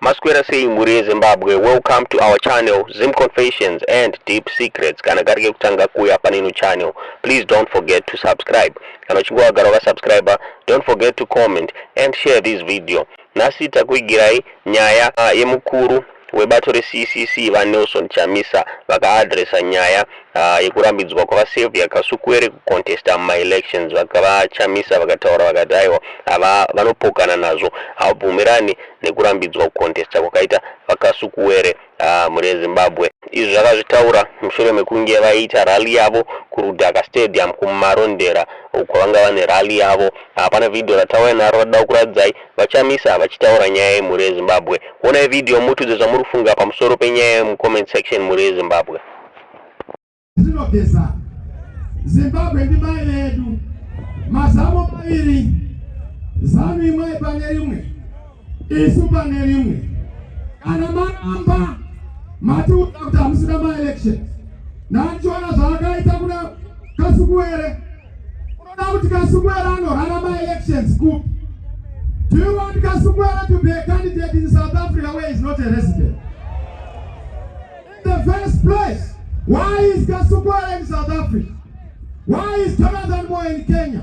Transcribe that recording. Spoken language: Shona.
Maswera sei mhuri yeZimbabwe? Welcome to our channel, Zim Confessions and Deep Secrets. Kana kari kekutanga kuuya panino channel, please don't forget to subscribe. Kana uchinge wagara wakasubscribe, don't forget to comment and share this video. Nhasi takuigirai nyaya yemukuru webato reCCC, VaNelson Chamisa, vakaadresa nyaya yekurambidzwa kwavaSaviour Kasukuwere kucontesta mumaelections. VaChamisa vakataura vakati aiwa, ava vanopokana nazvo, havabvumirani nekurambidzwa kucontesta kwakaita VaKasukuwere. Mhuri yeZimbabwe, izvi zvakazvitaura mushure mekunge vaita rally yavo kuRudhaka Stadium kuMarondera, uko vanga vane rally yavo. Pane vhidhiyo ratauya naro rada kuratidzai VaChamisa vachitaura nyaya yemhuri yeZimbabwe. Onai vhidhiyo, mutiudze zvamuri kufunga pamusoro penyaya yemucomment section, mhuri yeZimbabwe. Tinogeza Zimbabwe ndimai vedu. Mazamo maviri, ZANU imwe pane rimwe, isu pane rimwe. Kana maramba matiudza kuti hamusina maelections, ndandichiona zvaakaita kuna Kasukuwere. Unoda kuti Kasukuwere anorana maelections kupi? Do you want Kasukuwere to be a candidate in South Africa, where he's not a resident in the first place? Why is Kasukuwere in South Africa? Why is Jonathan Moyo in Kenya?